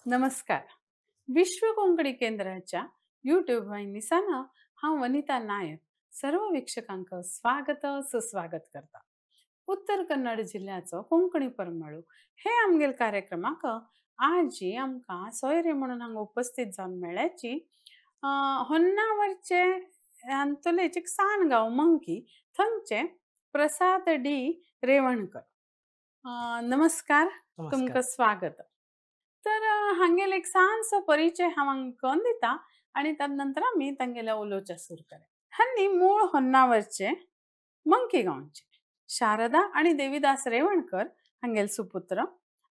नमस्कार. विश्व कोंकणी केंद्राच्या यूट्यूब वाहिनीसान हांव वनिता नायक सर्व वीक्षकांक स्वागत सुस्वागत करता. उत्तर कन्नड जिल्ल्याचो कोंकणी परमळू हे आमगेल कार्यक्रमाक आजी आमकां सोयरे म्हणून हांगा उपस्थित जावन मेळ्ळ्याची होन्नावरचे आंतोलेचे एक सान गांव मंकी थंगचे प्रसाद डी रेवणकर. नमस्कार, तुमकां स्वागत. तर हांगेल एक ल्हानसो परिचय हांव हांकां दिता आनी तद नंतर आमी तांगेल्या उलोवच्या सुरू करूया. हांणी मूळ होन्नावरचे मंकी गांवचे शारदा आनी देवीदास रेवणकर हांगेल सुपुत्र.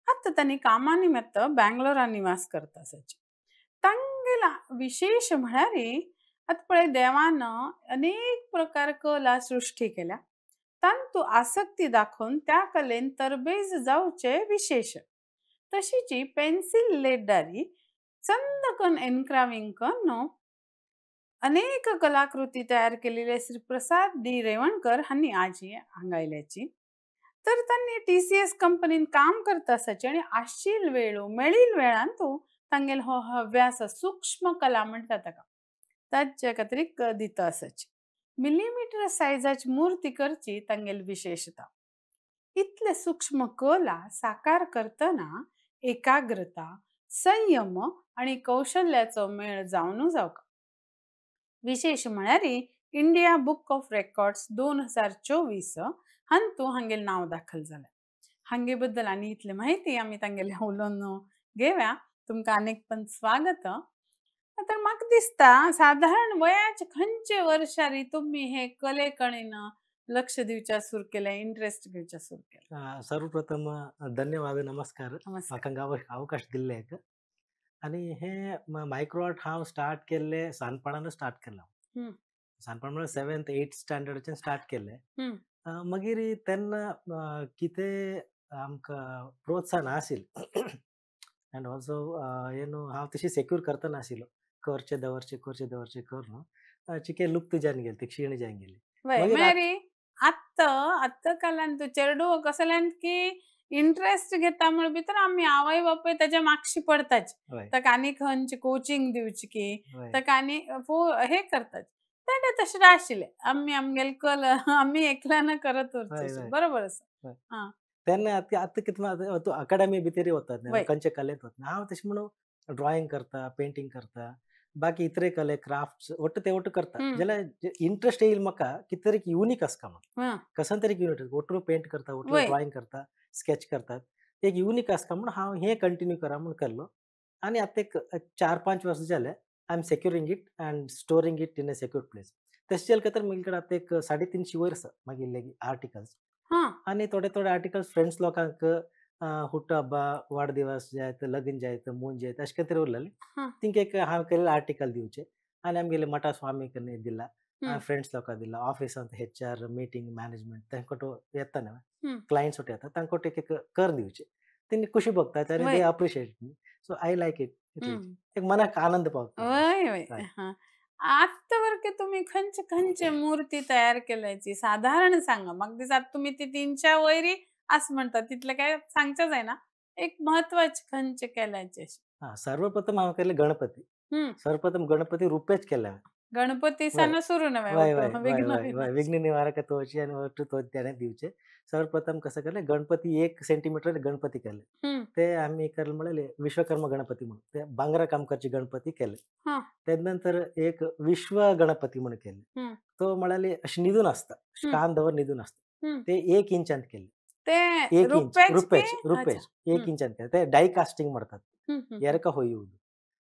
आतां तांणी कामा निमित्त बँगलोरा निवास करता आसाची. तांगेला विशेष म्हळ्यार आतां पळय देवान अनेक प्रकार कला सृश्टी केल्या, तांतू आसक्ती दाखोवन त्या कलेन तरबेज जावचे विशेष. तशीची पेन्सिल लेडारी चंदकन एनक्राविंग करून अनेक कलाकृती तयार केलेले श्री प्रसाद डी रेवणकर हांणी आजी हांगायल्याची. तर तांणी TCS कंपनीन काम करता आसाची आनी आशिल वेळो मेळील वेळान तो तांगेल हो हव्यास सूक्ष्म कला म्हणटा ताका ताच्या खातीर दिता आसाची. मिलीमीटर सायजाची मूर्ती करची तांगेल विशेषता. इतले सूक्ष्म कला साकार करतना एकाग्रता, संयम आनी कौशल्याचो मेळ जावनू जावका. विशेष म्हळ्यार इंडिया बुक ऑफ रेकॉर्ड्स 2024 हांतू हांगेल नांव दाखल जालें. हांगे बद्दल आनी इतली माहिती आमी तांगेले उलोवन घेवया. तुमकां आनीक पण स्वागत. तर म्हाका दिसता साधारण वयाचे खंयचे वर्सारी तुमी हे कले कडेन लक्ष दिवच्या सुरू केलें, इंट्रस्ट घेवच्या सुरू केलें? सर्वप्रथम धन्यवाद, नमस्कार. म्हाका अवकाश दिल्ले एक. आनी हे मायक्रो आर्ट हांव स्टार्ट केल्ले सानपणानूच स्टार्ट केलां. सानपण म्हळ्यार 7th 8th स्टँडर्डाच्यान स्टार्ट केल्लें. मागीर तेन्ना कितें आमकां प्रोत्साहन आशिल्लें एंड ऑल्सो हें न्हू हांव तशी सेक्यूर करता नाशिल्लो, करचें दवरचें करचें दवरचें कर न्हू चिके लुप्त जावन गेली, ती क्षीण जावन गेली. मागीर आत्तां आत्तां कालान तूं चेडू कसल्यान की इंट्रस्ट घेता म्हण भितर आमी आवय बापूय ताच्या मागशी पडताच, ताका आनी खंयची कोचिंग दिवची की ताका आनी हे करतात. तेन्ना तशें नाशिल्लें, आमी आमगेले कला आमी एकल्यान करत उरचे. बरोबर आसा. आं तेन्ना आतां कितें तूं अकाडमी भितर वतात खंयचे कलेंत वतना हांव तशें म्हणून ड्रॉइंग करता, पेंटींग करता, बाकी इतरे कले क्राफ्ट्स ಒಟ್ಟು ते ಒಟ್ಟು करता. जाल्यार इंट्रस्ट येईल म्हाका कितें तरी युनीक आसता म्हणून, कसन तरी युनीक ಒಟ್ಟು पेंट करता, ಒಟ್ಟು ड्रॉइंग करता, स्केच करतात, एक युनीक आसता म्हणून हांव हें कंटिन्यू करा म्हूण केल्लो. आनी आतां एक 4-5 वर्सां जाले I am securing it and storing it in a secure place. तशें जालें तर म्हजे कडेन आतां एक 350 वयर आसा मागीर आर्टिकल्स. आनी थोडे थोडे आर्टिकल्स फ्रेंड्स लोकांक हुट्टो हब्बा, वाडदिवस जायत, लग्न जायत, मूंज जायत अशें कितें तरी उरलेलें तिंका एक हांवें केल्लें आर्टिकल दिवचें. आनी आमगेले मठा स्वामीक दिला, फ्रेंड्स लोकांक दिला, ऑफिसांत HR meeting management तांकां येता न्हय क्लायंट्स वटे येता तांकां एक एक कर दिवचें, तेणी खुशी भोगतात आनी they appreciate me. So I like it, एक मनाक आनंद पावता. वय वय. आत्तां वरके तुमी खंयचे खंयचे मूर्ती तयार केल्याची साधारण सांगा म्हाका. दिसता तुमी ती 300 वयरी असं म्हणतात, तितलें काय सांगचें जायना, एक म्हत्वाचे खंयचे केल्याचे. सर्वप्रथम हांवें केल्ले गणपती. सर्वप्रथम गणपती रुपेच केले हांवें. गणपती सान सुरू नव्हे विघ्न निवारक तोची आनी ಒಟ್ಟು त्याने दिवचे. सर्वप्रथम कसं केलें गणपती 1 सेंटीमीटर गणपती केले. ते आमी केले म्हळ्यार विश्वकर्मा गणपती म्हणून ते बांगरा काम करचे गणपती केले. त्यानंतर एक विश्व गणपती म्हणून केले, तो म्हळ्यार अशें न्हिदून आसता, कान दवर न्हिदून आसता, ते 1 इंचांत केले. ते 1 इंच रुपेच रुपेच 1 इंचांत केले, ते डाय कास्टिंग म्हणतात, एरका होयुವುದು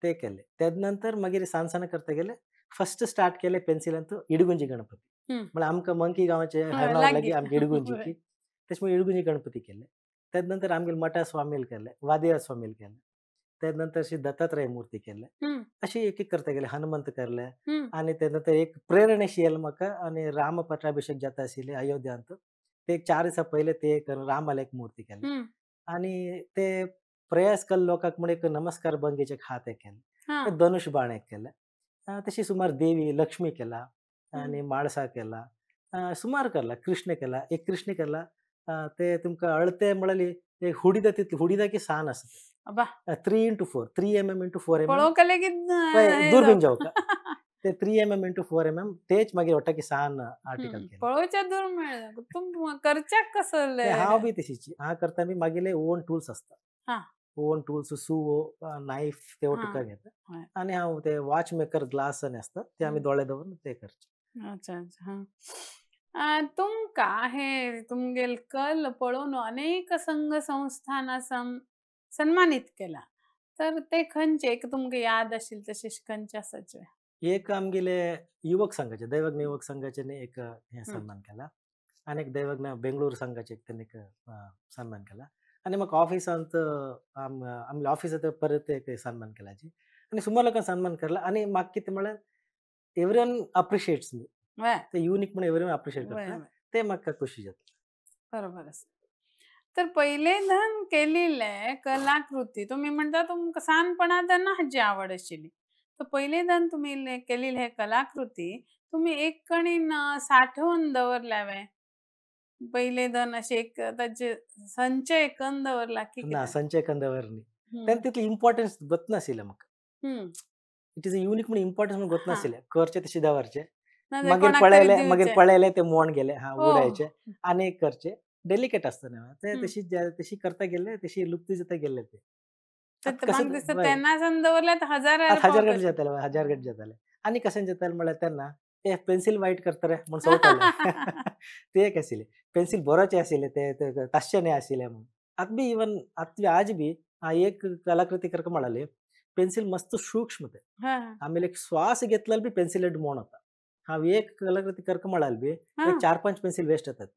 ते केले. त्यानंतर मागीर सान सान करता गेले. फर्स्ट स्टार्ट केले पेन्सिलांत इडगुंजी गणपती, म्हळ्यार आमकां मंकी गांवाचे लागीं आमगे इडगुंजी की तशें म्हणून इडगुंजी गणपती केले. त्यानंतर आमगेले मठा स्वामील केले, वादिया स्वामील केले, त्यानंतर श्री दत्तात्रय मूर्ती केले, अशी एक एक करता गेले, हनुमंत केले. आनी त्यानंतर एक प्रेरणेशी येयलें म्हाका आनी राम पट्टाभिषेक जाता आशिल्ले अयोध्यांत, ते एक 4 दिसां पयले ते एक रामाला एक मूर्ती केली. आनी ते प्रयास केल्ले लोकांक म्हण एक नमस्कार भंगीचे हात एक केले, धनुष बाण एक केले, तशी सुमार देवी लक्ष्मी केला आनी म्हाळसा केला, सुमार केला, कृष्ण केला, एक कृष्ण केला. ते तुमकां अळते म्हळ्यार एक हुडीदा, तितली हुडीदा की सान आसा. अबा. 3 into 4, 3 mm into 4 mm. पळोवंक लेगीत पळय दुर्बीण जावका ते 3 mm इंटू 4 mm तेच मागीर वटाकी सान आर्टिकल केले. पळोवच्या दूर मेळ्ळें तुम करच्याक कसले. हांव बी तशीच हांव करता बी मागीले ओन टूल्स आसता, ओन टूल्स सुवो नायफ ते वटुका घेता आनी हांव ते वॉच मेकर ग्लास आनी आसता ते आमी दोळे दवरून ते करचे. अच्छा अच्छा. तुमकां हे तुमगेल कल पळोवन अनेक संघ संस्थाना सन्मानित केला, तर ते खंयचे एक तुमकां याद आशिल्ले तशें खंयचे आसाचे? एक आमगेले युवक संघाचे, दैवज्ञ युवक संघाचे एक हे सन्मान केला, आनी एक दैवज्ञ बेंगळूर संघाचे त्यांनी एक सन्मान केला, आनी म्हाका ऑफिसांत आमच्या ऑफिसांत परत एक सन्मान केला आनी सुमार लोकांक सन्मान केला. आनी म्हाका कितें म्हळ्यार एवरीवन अप्रिशिएट्स मी, ते युनिक म्हणून एवरीवन अप्रिशिएट करता, ते म्हाका खुशी जाता. बरोबर आसा. तर पयले धन केलेले कलाकृती तुम्ही म्हणता तुमकां ल्हानपणांत हाजी आवड आशिल्ली, तर पयले धन तुम्ही केलेली हे कलाकृती तुम्ही एक कणीन साठोवन दवरल्या वे? पयले धन अशे एक ताजे संचय करून दवरला की ना? संचय करून दवरनी तेन्ना तितली इम्पॉर्टन्स गोत नाशिल्लें म्हाका. It is a unique म्हणून इम्पॉर्टन्स म्हणून गोत नाशिल्लें. करचे तशें दवरचे, मागीर पळयले मागीर पळयले ते मोड गेले, हा उडयचे आनी एक करचे. डेलिकेट आसता न्हू ते, तशी तशी करता गेले तशी लुप्ती जाता गेले ते. तेन्ना दवरले हजार हजार गट जाताले, हजार गट जाताले. आनी कशें जाताले म्हळ्यार तेन्ना ते पेन्सिल वायट करतले म्हूण सोडटाले ते एक आशिल्ले पेन्सिल बरोचे आशिल्ले ते ताश्शे न्हय आशिल्ले म्हणून. आतां बी इवन आतां आज बी एक कलाकृती करका म्हणाले पेन्सिल मस्त सूक्ष्म ते, आमी एक श्वास घेतल्यार बी पेन्सिल मोड वता. हांव एक कलाकृती करका म्हळ्यार बी एक 4-5 पेन्सिल वेस्ट जातात,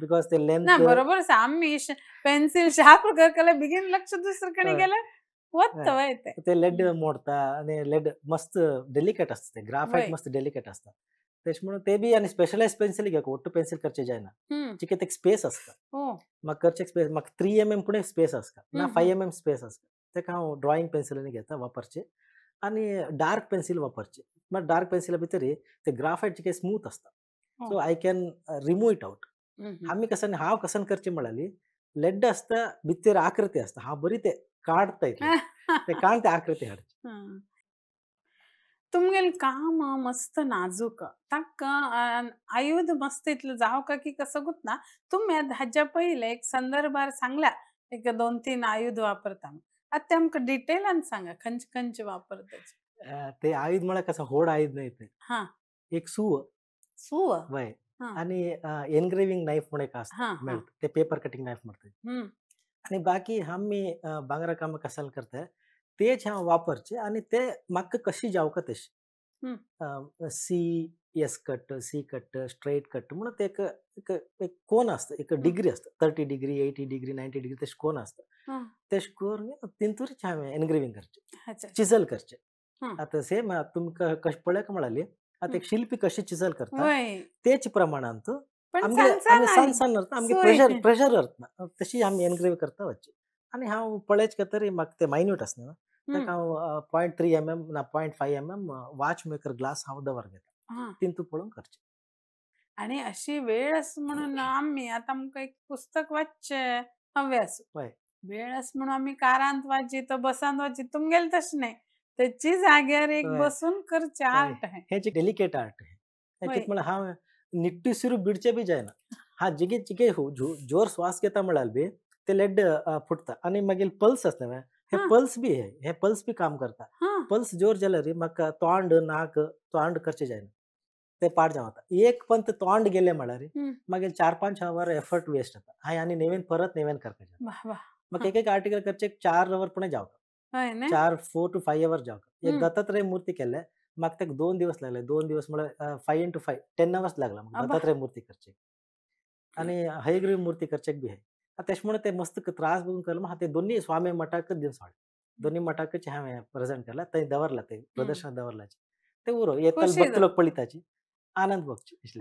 because ते लेंथ बरोबर. आमी पेन्सिल शार्प करकले बेगीन लक्ष दुसरे कडेन गेले वता ते लेड मोडता आनी लेड मस्त डेलिकेट आसता, ते ग्राफायट मस्त डेलिकेट आसता, तेश म्हणून ते बी. आनी स्पेशलायज पेन्सिल घेवक, ಒಟ್ಟು पेन्सिल करचे जायना, चिके एक स्पेस आसता म्हाका करचे स्पेस, म्हाका 3 mm पुणें स्पेस आसता ना 5 mm स्पेस आसता, तेका हांव ड्रॉइंग पेन्सिलांनी घेता वापरचे आनी डार्क पेन्सिल वापरचे. मागीर डार्क पेन्सिला भितर ते ग्राफायट चिके स्मूथ आसता, so I can remove it out. आमी कसन हांव कसन करचे म्हळ्यार लेड आसता भितर आकृती आसता, हांव बरी ते काडटा इतले ते काडून ते आकृती हाडची. तुमगेल काम मस्त नाजूक ताका आयुध मस्त इतलें जावका की कसो ना. तुमी हाज्या पयले एक संदर्भार सांगला एक 2-3 आयुध वापरता, आतां ते आमकां डिटेलान सांगा खंयचे खंयचे वापरता. ते आयुध म्हळ्यार कसो व्हड आयुध न्हय ते, एक सूव सूव वय आनी एनग्रेविंग नायफ म्हूण एक आसता मेळटा, ते पेपर कटिंग नायफ म्हणटा. आनी बाकी आमी भांगरा कामां कसाल करता तेच हांव वापरचे आनी ते म्हाका कशी जावका तशी C S cut, C cut, straight cut म्हणून ते एक एक कोन आसता, एक डिग्री आसता, 30 डिग्री, 80 डिग्री, 90 डिग्री तशें कोन आसता, तशें करून तितूरच हांवें एनग्रेविंग करचें, चिजल करचें. आतां सेम तुमकां कशें पळयक म्हळाली आतां एक शिल्पी कशी चिजल करता तेच प्रमाणांत आमगे सान सान अर्थ आमगे प्रेशर प्रेशर अर्थ ना तशी आमी एनग्रेव करता वचचे. आनी हांव पळयच तरी म्हाका ते मायन्यूट आसना ताका हांव 0.3 mm ना 0.5 mm वॉच मेकर ग्लास हांव दवर घेता, तितू पळोवन करचें. आनी अशी वेळ आसा म्हणून आमी आतां आमकां एक पुस्तक वाचचें हवें आसूं, वेळ आसा म्हणून आमी कारांत वाचित बसांत वाचित, तुमगेलें तशें न्हय, तेची जाग्यार एक बसून करचें आर्ट हें. हें डेलिकेट आर्ट हें, कितें म्हळ्यार हांव निट्टी सुरू बिडचे बी जायना, हा जिगे जिगे जोर श्वास घेता म्हळ्यार बी ते लेड फुटता आनी मागीर पल्स आसता न्हय, हे पल्स बी हे पल्स बी काम करता. पल्स जोर जाल्यार म्हाका तोंड नाक तोंड करचें जायना, ते पाड जावं वता. एक पंत तोंड गेले म्हळ्यार मागीर 4-5 our effort waste जाता, हांवें आनी नवीन परत नवीन करपाक जाता. म्हाका एक एक आर्टिकल करचे 4 our पुणें जावका, 4 to 5 our जावका. एक दत्तात्रय मूर्ती केल्ले म्हाका ताका 2 दिवस लागले, 2 दिवस म्हळ्यार 5 into 5 10 hours लागला म्हाका दत्तात्रय मूर्ती करचे. आनी हयग्रीव मूर्ती करचे बी है तशें म्हणून ते मस्त त्रास बघून केलो. म्हाका ते दोन्ही स्वामी मठाकच दिवन सोडले, दोन्ही मठाकच हांवें प्रेजेंट केला, थंय दवरला, ते प्रदर्शन दवरलाचे ते उरो येताले भक्त लोक पळयताची आनंद भोगचे.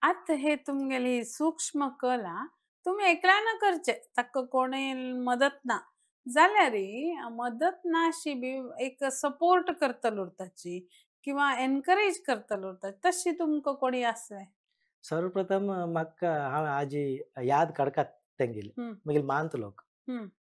आतां हे तुमगेली सूक्ष्म कला तुमी एकल्यान करचे, ताका कोणूय मदत ना जाल्यार मदत ना अशी बी एक सपोर्ट करतलो उरताची किंवा एनकरेज करतलो उरता, तशी तुमकां कोणी आसा? सर्वप्रथम म्हाका हांव आजी याद काडकात तेंगेली, मागीर मानत लोक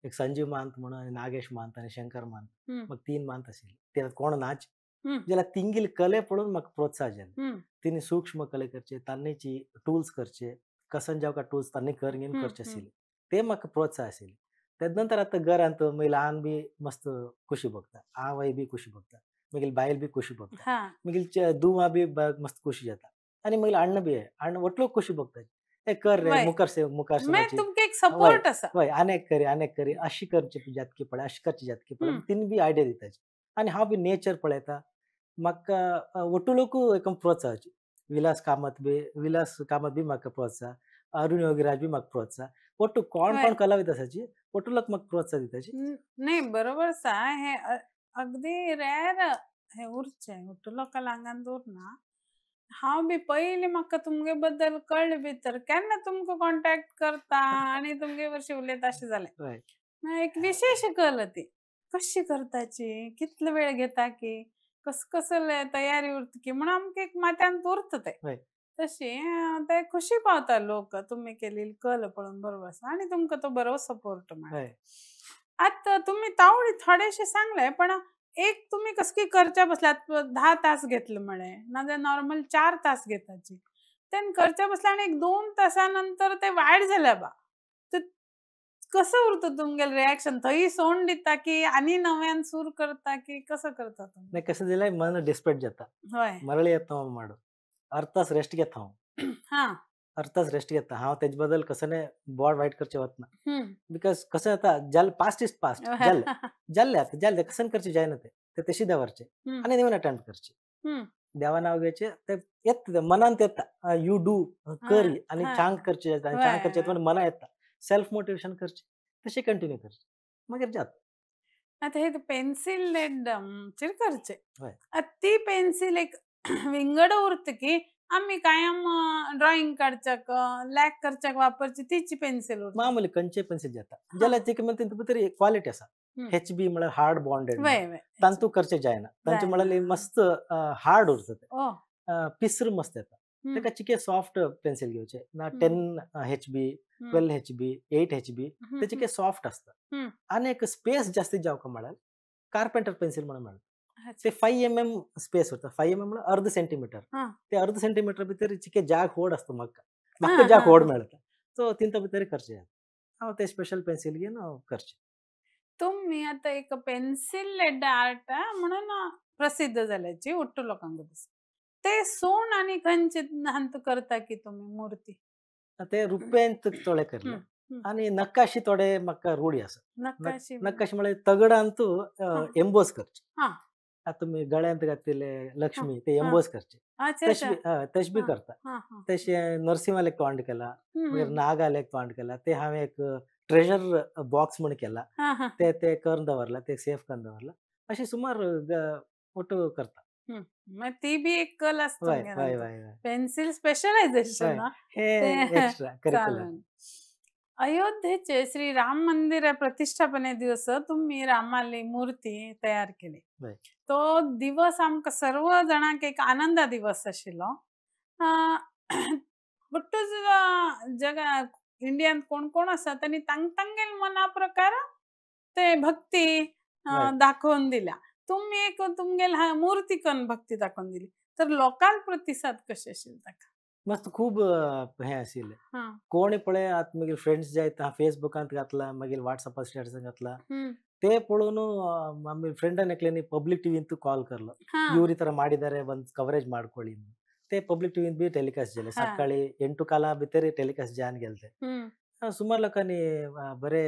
एक संजीव मांत म्हणून आनी नागेश मांत आनी शंकर मांत, म्हाका 3 मांत आशिल्ले. ते कोण नाच जाल्यार तिंगेली कले पळोवन म्हाका प्रोत्साहन जालें. तिणी सूक्ष्म कले करचे, तांची टूल्स करचे, कसन जावका टूल्स तांणी कर घेवन करचे आशिल्ले, ते म्हाका प्रोत्साहन आशिल्ले. तेज नंतर आतां घरांत मागीर ल्हान बी मस्त खुशी भोगता, आवय बी खुशी भोगता, मागीर बायल बी खुशी भोगता, मागीर दुवा बी मस्त खुशी जाता आनी मागीर अण्ण बी अण्ण वटलो खुशी भोगता. हे कर रे मुखार से मुखार सपोर्ट आसा, हय आनेक करी आनेक करी, अशी करची जातकी पळय, अशी करची जातकी पळय, तिन बी आयडिया दिताची. आनी हांव बी नेचर पळयता, म्हाका वटू लोक एकदम प्रोत्साहाची. विलास कामत बी, विलास कामत बी म्हाका प्रोत्साह, अरुण योगीराज बी म्हाका प्रोत्साह, ಒಟ್ಟು कोण कोण कलाविद आसाची ಒಟ್ಟು लोक म्हाका प्रोत्साह दिताची. नाही बरोबर आसा, हे अगदी रेर हे उरचें ಒಟ್ಟು लोकांक आंगान उरना. हांव बी पयलीं म्हाका तुमगे बद्दल कळ्ळें भितर केन्ना तुमकां कॉन्टेक्ट करता आनी तुमगे वर्शी उलयता अशें जालें. एक विशेश कल ती कशी करताची, कितलो वेळ घेता की, कस कसले तयारी उरता की म्हणून आमकां एक माथ्यांत उरता तें. तशी ते खुशी पावता लोक तुमी केलेली कल पळोवन, बरोबर आसा आनी तुमकां तो बरो सपोर्ट मेळटा. आतां तुमी तावळी थोडेशें सांगलें, पण एक तुमी कसकी करच्या बसल्यात 10 तास घेतले म्हळें, नाजाल्यार नॉर्मल 4 तास घेताची, तेन्ना करच्या बसल्या आनी एक 2 तासां नंतर ते वायट जालें बा, ते कसं उरता तुमगेलें रिएक्शन? थंय सोडून दिता की आनी नव्यान सुरू करता की कसं करता तुमी? नाही कसं जाल्यार मन डिस्पेट जाता, मरळी येता हांव माडो अर्द तास रेस्ट घेता हांव, अर्द तास रेस्ट घेता हांव, तेजे बद्दल कसं बोर्ड वायट करचें वतना, because कसं जाता जालें पास्ट is past, जालें जालें आतां जालें कसन करचें जायना तें, ते तशी दवरचें आनी नवीन अटेम्प्ट करचें. देवा नांव घेवचें, ते येता मनांत येता, you do कर आनी चांग करचें जाता, आनी चांग करचें म्हणून मना येता, सेल्फ मोटिवेशन करचें, तशें कंटिन्यू करचें मागीर जाता. आतां हे पेन्सील चेर करचें, ती पेन्सील एक विंगड उरता की आमी कायम ड्रॉइंग काडच्याक लॅक करच्याक वापरची तीच पेन्सील उरता. मामूली खंयचे पेन्सील जाता जाल्यार तिका म्हणटा तितून भितर क्वॉलिटी आसा. एच बी म्हळ्यार हार्ड बॉन्डेड, तांतू करचें जायना, तांचे म्हळ्यार मस्त हार्ड उरता तें, पिसर मस्त येता. ताका चिके सॉफ्ट पेन्सील घेवचे ना, 10 HB, 12 HB, 8 HB, ते चिके सॉफ्ट आसता. आनी एक स्पेस जास्ती जावका म्हळ्यार कार्पेंटर पेन्सील म्हणून मेळटा, ते 5 mm स्पेस उरता. 5 mm म्हळ्यार अर्द सेंटीमीटर, ते अर्द सेंटीमीटर भितर चिके जाग व्हड आसता, म्हाका म्हाका जाग व्हड मेळटा, सो तिंता भितर करचें हांव ते स्पेशल पेन्सील घेवन हांव करचें. तुमी आतां एक पेन्सील लेड आर्ट म्हणून प्रसिद्ध जाल्याची उट्टू लोकांक दिसता, ते सोण आनी खंयचे हांतू करता की तुमी मुर्ती? ते रुप्यांत थोडे करले आनी नक्काशी थोडे म्हाका रूढी आसा. नक्काशी म्हळ्यार तगडांतू एम्बोज करचे, आतां तुमी गळ्यांत घातिल्ले लक्ष्मी ते एम्बोज करचे, तशें बी करता. तशें नरसिंहालेक तोंड केला, मागीर नागालेक तोंड केला, ते हांवें एक ट्रेजर बॉक्स म्हण केला, ते ते करून दवरला, ते सेफ करून दवरला, अशें सुमार ಒಟ್ಟು करता. ती बी एक कल आसता, पेन्सील स्पेशलायझेशन हे एक्स्ट्रा करिक्युलर. अयोध्येचे श्री राम मंदिर प्रतिष्ठापने दिवस तुम्ही रामाली मूर्ती तयार केली, तो दिवस आमकां सर्व जणांक एक आनंदा दिवस आशिल्लो. बट्टूच जगा इंडियांत कोण कोण आसा तांणी तांग तांगेल मना प्रकार ते भक्ती दाखोवन दिल्या, तुम्ही एक तुमगेल मूर्ती कन भक्ती दाखोवन दिली, तर लोकांक प्रतिसाद कशे आशिल्ले ताका? मस्त खूब हें आशिल्लें. कोण पळय आतां मागीर फ्रेंड्स जे फेसबुकांत घातला, मागीर वॉट्सॅपार स्टेटस घातला, ते पळोवन आमी फ्रेंडान एकल्यानी पब्लिक ಟಿವಿಂತ ಕಾಲ್ करलो, ಇವ್ರು ಈ ತರ ಮಾಡಿದ್ದಾರೆ ಒಂದು ಕವರೇಜ್ ಮಾಡ್ಕೊಳ್ಳಿ, ते पब्लिक ಟಿವಿಂत बी टेलिकास्ट जाले. सकाळी 8:15 भितर टेलिकास्ट जावन गेले ते. सुमार लोकांनी बरे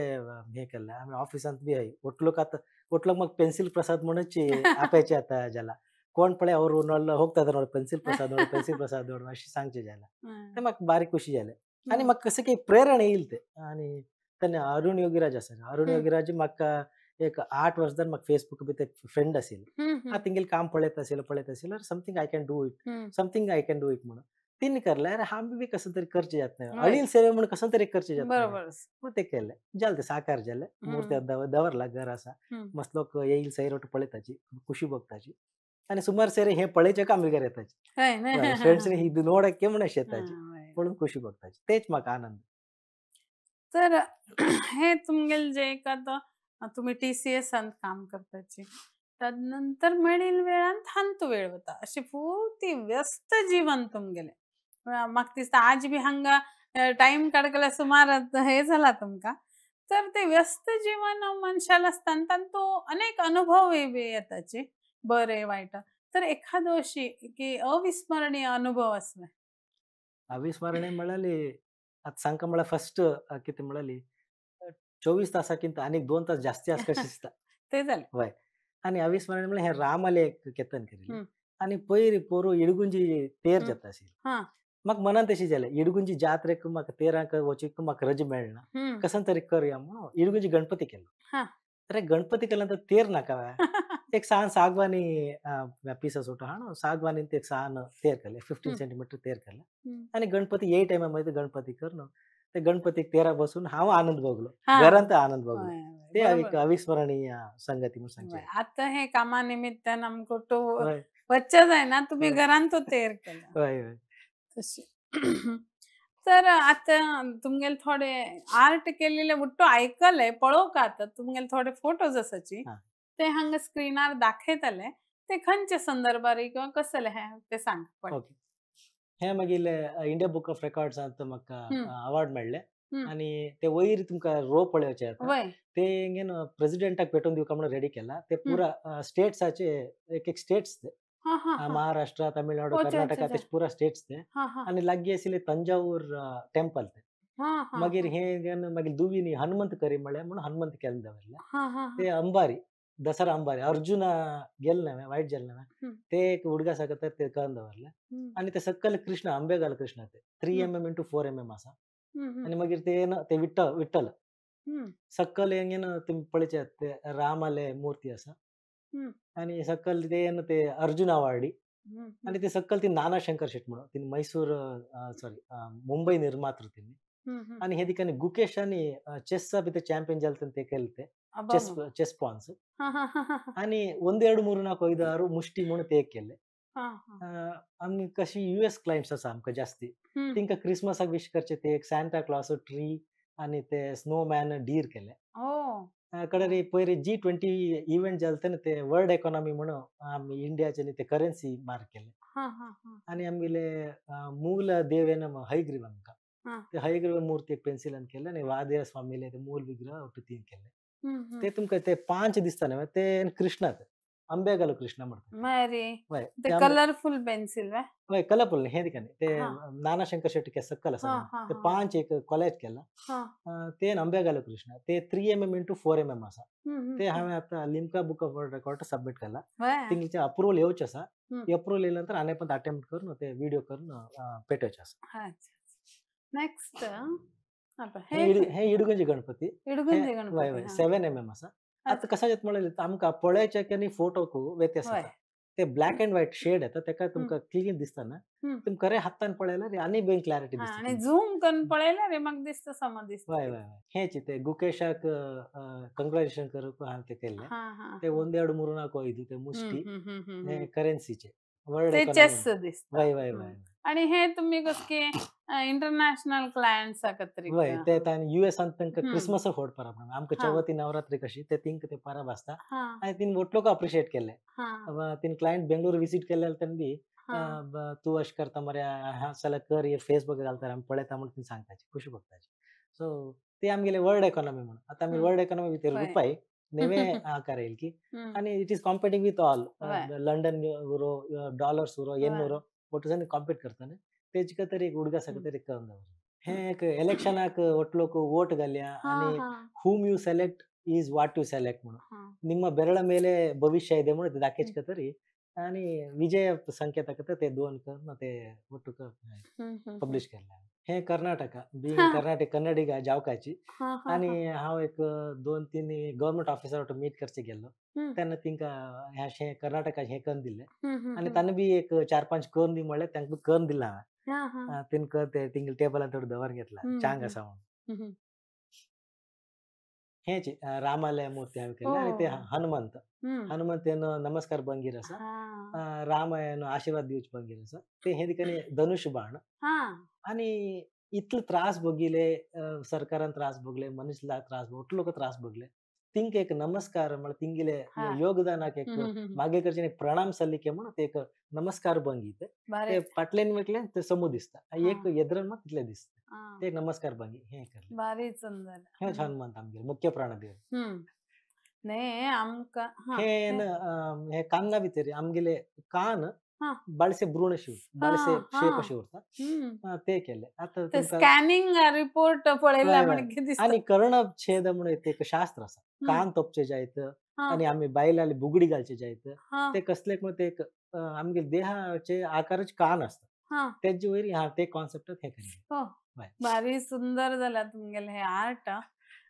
हे केल्लें. आमी ऑफिसांत बी हय ಒಟ್ಟು लोक आतां ಒಟ್ಟು लोक म्हाका पेन्सील प्रसाद म्हणूच आपेचे आतां जाला, कोण पळय ಅವ್ರು ಹೋಗ್ತಾ ಇದ್ದಾರೆ ನೋಡಿ ಪೆನ್ಸಿಲ್ ಪ್ರಸಾದ್ ನೋಡಿ, ಪೆನ್ಸಿಲ್ ಪ್ರಸಾದ್ ನೋಡು अशें सांगचें जालें, तें म्हाका बारीक खुशी जालें. आनी म्हाका कशें की प्रेरणा येयली तें. आनी तेन्ना अरुण योगीराज आसा, अरुण योगीराज म्हाका एक 8 वर्सां म्हाका फेसबुक बी ते फ्रेंड आशिल्ले, हांव तेंगेलें काम पळयत आशिल्लो पळयत आशिल्लो, something I can do it, something I can do it म्हणून तिने करलें. अरे हांव बी कसं तरी करचें जाता, अळील सेवे म्हणून कसं तरी करचें जाता, मग ते केलें जालें, ते साकार जालें. मूर्ती दवरला घर आसा, मस्त लोक येईल सैर वट पळयताची, खुशी भोगताची, आनी सुमार सैर हे पळयचे आमी घर येताची, फ्रेंड्स ही ನೋಡಕ್ಕೆ म्हणून येताची, पळोवन खुशी भोगताची, तेच म्हाका आनंद. तर हे तुमगेले जे एक आतां तुमी टीसीएसांत काम करताची, तदनंतर मेळील वेळान हांतू वेळ वता, अशी पुर्ती व्यस्त जीवन तुमगेलें. म्हाका दिसता आज बी हांगा टायम काडकले सुमार हे जाला तुमकां. तर ते व्यस्त जीवन मनशाल आसता तांतू अनेक अनुभव बी येताची, बरे वायट. तर एखादो अशी की अविस्मरणीय अनुभव आसले? अविस्मरणीय म्हळ्यार आतां सांगका म्हळ्यार फस्ट कितें म्हळ्यार 24 तासाकिंत आनीक 2 तास जास्ती आसा कशें दिसता. ते जालें. वय. आनी अविस्मरणीय म्हळ्यार हें रामालें एक केतन केल्लें आनी पयर पोरूं इडगुंजी तेर जाता आशिल्ली. म्हाका मनांत तशें जालें, इडगुंजी जात्रेक म्हाका तेरांक वचूंक म्हाका रजा मेळना, कसन तरी करया म्हणून इडगुंजी गणपती केलो. अरे गणपती केला तर तेर नाका, एक सान सागवानी पीस सुट हाडून सागवानी एक सान तेर केलें, 15 सेंटीमीटर तेर केलें आनी गणपती 8 mm मध्ये गणपती करून ते गणपतीक तेरा बसून हांव आनंद भोगलो, घरांत आनंद भोगलो. ते एक अविस्मरणीय संगती म्हणून सांगचें. आतां हे कामा निमित्तान आमकां तो वच्चें जायना, तुमी घरांत तो तेर केला. हय हय. तशें. तर आतां तुमगेले थोडे आर्ट केलेले उट्टो आयकले पळोवंक आतां तुमगेले थोडे फोटोज आसाची ते हांगा स्क्रिनार दाखयतले, ते खंयच्या संदर्भार किंवा कसले हे ते सांग. ओके. हे मागीर इंडिया बुक ऑफ रेकॉर्ड्सांत म्हाका अवॉर्ड मेळ्ळें आनी ते वयर तुमकां रो पळोवचे आतां ते हिंगेन प्रेसिडेंटाक पेटोवन दिवका म्हणून रेडी केला. ते पुरा स्टेट्साचे एक एक स्टेट्स ते, महाराष्ट्र, तमिळनाडू, कर्नाटका, ते पुरा स्टेट्स ते आनी लागीं आशिल्ले तंजावूर टेम्पल ते. मागीर हे मागीर दुवीनी हनुमंत करी म्हळ्यार म्हणून हनुमंत केल्ले दवरले. ते अंबारी, दसरा अंबारी, अर्जुना गेल नव्हे वायट गेल नव्हे ते एक उडगा साकत ते करून दवरले. आनी ते सकल कृष्ण, आंबेगाल कृष्ण ते 3 mm × 4 mm आसा. आनी मागीर ते ते विठ्ठल विठ्ठल सकल हेंगेन तुमी पळयचे ते रामाले मूर्ती आसा आनी सकल ते ते अर्जुन अवार्डी आनी ते सकल ती नाना शंकर शेट म्हणून ती मैसूर सॉरी मुंबई निर्मातृ तिनी. आनी हे दिकांनी गुकेश आनी चेस्सा बी ते ಚಾಂಪಿಯನ್ जाले ते केले ते चेस चेस पान्स. आनी 1 2 3 4 5 6 मुष्टी म्हणून ते केले. आमी कशी US clients आसा आमकां जास्ती, तिंका क्रिसमसाक विश करचे ते एक सांता क्लॉस ट्री आनी ते स्नोमॅन डीर केले. कडे पयर G20 event जाले तेन्ना ते वर्ल्ड इकॉनॉमी म्हणून आमी इंडियाचे ते करन्सी मार्क केले. आनी आमगेले मूल देव येना हयग्रीव आमकां ते हयग्रीव मूर्ती एक पेन्सिलान केले आनी वादेव स्वामीले ते मूल विग्रह ಒಟ್ಟು 3 केले. ते तुमकां ते 5 दिसता न्हय ते कृष्णात अंबेगाल कृष्ण म्हणतात. ते कलरफुल पेन्सिल हय, कलरफुल हे दिकांनी ते नाना शंकर शेट्टी के सकल आसा ते 5 एक कॉलेज केला ते अंबेगाल कृष्ण ते 3 mm × 4 mm आसा. ते हांवें आतां Limca book of world record submit केला. तिंगचे अप्रुवल येवचें आसा. अप्रुवल येयल्या नंतर आनी पण अटेम्प्ट करून ते व्हिडिओ करून पेटोवचें आसा. नेक्स्ट हे इडगुंजी गणपती, इडगुंजी गणपती 7 mm आसा. आतां कशें जाता म्हळ्यार आमकां पळयच्या आनी फोटोक व्यत्यास येता. ते ब्लॅक अँड व्हायट शेड येता तेका तुमकां क्लीन दिसता ना, तुमी खरें हातान पळयल्यार आनी बेन क्लॅरिटी दिसता. आनी झूम करून पळयल्यार म्हाका दिसता समज दिसता. हय हय. हेच ते गुकेशाक कंग्रेच्युलेशन करूंक हांवें ते केल्लें. ते 1 2 3 4 5 ते मुष्टी हे करन्सीचे वर्ल्ड चेस दिसता. हय हय हय. आणि हे तुम्ही कसके इंटरनॅशनल क्लायंट्स एकत्रित वय ते युएसांत तांकां क्रिसमस व्हड परब, आमकां चवथी नवरात्री कशी ते तिंका ते परब आसता आनी तिन बोटलोक अप्रिशिएट केले. तिन क्लायंट बेंगलोर विजीट केले तेन्ना बी तूं अशें करता मरे, चला कर, हे फेसबुक घालता आमी पळयता म्हणून तिन सांगताची, खुशी भोगताची. सो ते आमगेले वर्ल्ड इकॉनॉमी म्हणून आतां आमी वर्ल्ड इकॉनॉमी भितर रुपय नेवे आकार येईल की आनी it is competing with all London euro, dollars euro, yen euro, ಒಟ್ಟು ಕಾಂಪೀಟ್ करताನೆ तेजका तरी एक उडगा सगळं तरी करून दवरलें. हे एक इलेक्शनाक ಒಟ್ಲೋक ವೋಟ್ घालया आनी whom you select is what you select म्हणून ನಿಮ್ಮ ಬೆರಳ ಮೇಲೆ ಭವಿಷ್ಯ ಇದೆ म्हणून दाखयचका तरी आनी विजय संकेत ते 2 करून ते ಒಟ್ಟು पब्लिश केल्लें. हे कर्नाटका बीइंग कर्नाटक कन्नडिगा जावकाची आनी हांव एक 2-3 गव्हर्मेंट ऑफिसर ಒಟ್ಟು मीट करचे गेल्लो तेन्ना तिंका हें कर्नाटका हें करून दिलें आनी तांणी बी एक 4-5 करून दी म्हणलें, तांकां करून दिलां हांवें. तिन कर ते तिंगेले टेबलान थोडो दवर घेतला चांग आसा म्हणून. हेच रामाले मूर्ती हांवें केल्ली आनी ते हनुमंत, हनुमंत नमस्कार भंगीर आसा, राम आशीर्वाद दिवचे भंगीर आसा. ते हे दिकांनी धनुष्य बाण आनी इतले त्रास भोगिले, सरकारान त्रास भोगले, मनीस त्रास भोगले, लोक त्रास भोगले, तिंक एक नमस्कार म्हळ्यार तिंगेले योगदानाक एक मागे कडच्यान एक प्रणाम सल्लिके म्हणून ते एक नमस्कार भंगी ते फाटल्यान म्हटल्यार ते समू दिसता, एक येद्रन मात तितले दिसता, ते नमस्कार भंगी हे करले. भारी सुंदर. हे हनुमंत आमगेले मुख्य प्राणदेव. न्ही आमकां हे हे कान्ना भितर आमगेले कान बाळसे भ्रूण शिव बाळसे शेप अशी उरता ते केले. आतां स्कॅनिंग रिपोर्ट पळयला म्हणून. आनी कर्णछेद म्हणून ते एक शास्त्र आसा, कान तोपचे जायत आनी आमी बायलांनी बुगडी घालचे जायत, ते कसले म्हण ते एक आमगे देहाचे आकारच कान आसता तेजे वयर हा ते कॉन्सेप्ट हे केले. भारी सुंदर जाला तुमगेले हे आर्ट.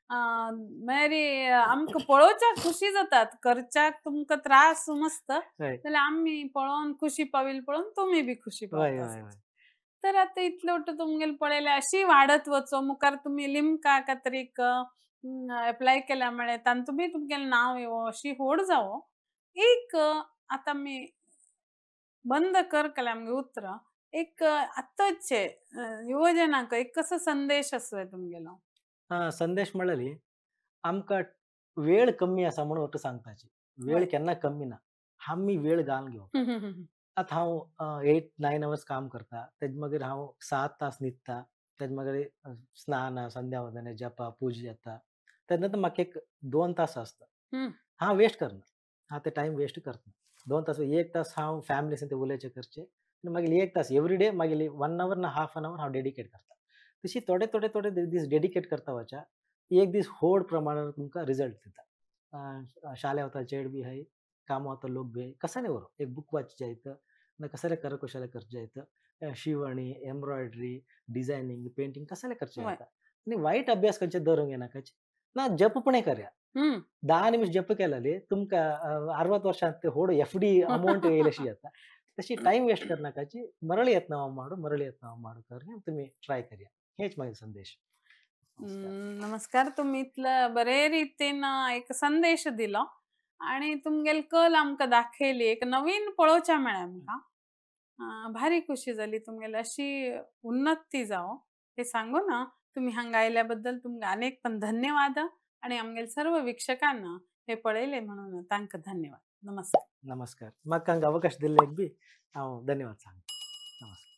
मागीर आमकां पळोवच्याक खुशी जातात, करच्याक तुमकां त्रास मस्त जाल्यार आमी पळोवन खुशी पाविल पळोवन तुमी बी खुशी पावता. तर आतां इतले वट्ट तुमगेले पळयले अशी वाडत वचो मुखार, तुमी लिमका कातरीक एप्लाय केल्या म्हळ्यार तातूंत बी तुमगेलें नांव येवो अशी होड जावो. एक आतां आमी बंद कर केल्या आमगे उतरां, एक आतांचे युवजनांक एक कसो संदेश आसतलो तुमगेलो? संदेश म्हळ्यार आमकां वेळ कमी आसा म्हणून वट्ट सांगपाची, वेळ केन्ना कमी ना, आमी वेळ घालून घेवप. आतां हांव 8-9 आवर्स काम करता, तेजे मागीर हांव 7 तास न्हिदता, तेजे मागीर स्नान संध्या वंदन जपा पुजा जाता, तेन्ना नंतर म्हाका एक 2 तास आसता, हांव वेस्ट करना, हांव ते टायम वेस्ट करना. 2 तास 1 तास हांव फॅमिली ते उलोवचें करचें, मागीर 1 तास एवरी डे मागीर 1 our ना हाफ एन our हांव डेडिकेट करता. तशी थोडे थोडे थोडे दीस डेडिकेट करता वचा, एक दीस होड प्रमाणात तुमकां रिजल्ट दिता. शाले वता चेड बी आहाय, कामां वता लोक बी आहाय, कसाने व्हरो एक बूक वाच जायत ना कसले करकुशल करचें जायत, शिवणी एम्ब्रॉयडरी डिझायनिंग पेंटिंग कसले करचें जाता. आनी वायट अभ्यास खंयचे धरूंक येनाकाचे ना, जप पण करया, 10 निमिष जप केल्यार तुमकां 60 वर्षांत ते होड एफ डी अमावंट येयले अशी जाता. तशी टायम वेस्ट करनाकाची, मरळी यत्न माडू मरळी यत्न माडू कर तुमी ट्राय करया, हेच माझे संदेश. नमस्कार. तुम्ही इतलं बरे रीतीन एक संदेश दिलो आणि तुमगेल कल आमकां दाखयली, एक नवीन पळोवच्या मेळ्ळें आमकां, भारी खुशी जाली. तुमगेली अशी उन्नती जावो हे सांगू ना. तुम्ही हांगा आयल्या बद्दल तुमकां अनेक पण धन्यवाद आणि आमगेल सर्व वीक्षकांना हे पळयले म्हणून तांकां धन्यवाद. नमस्कार. नमस्कार. म्हाका हांगा अवकाश दिल्ल्याक बी हांव धन्यवाद सांगता. नमस्कार.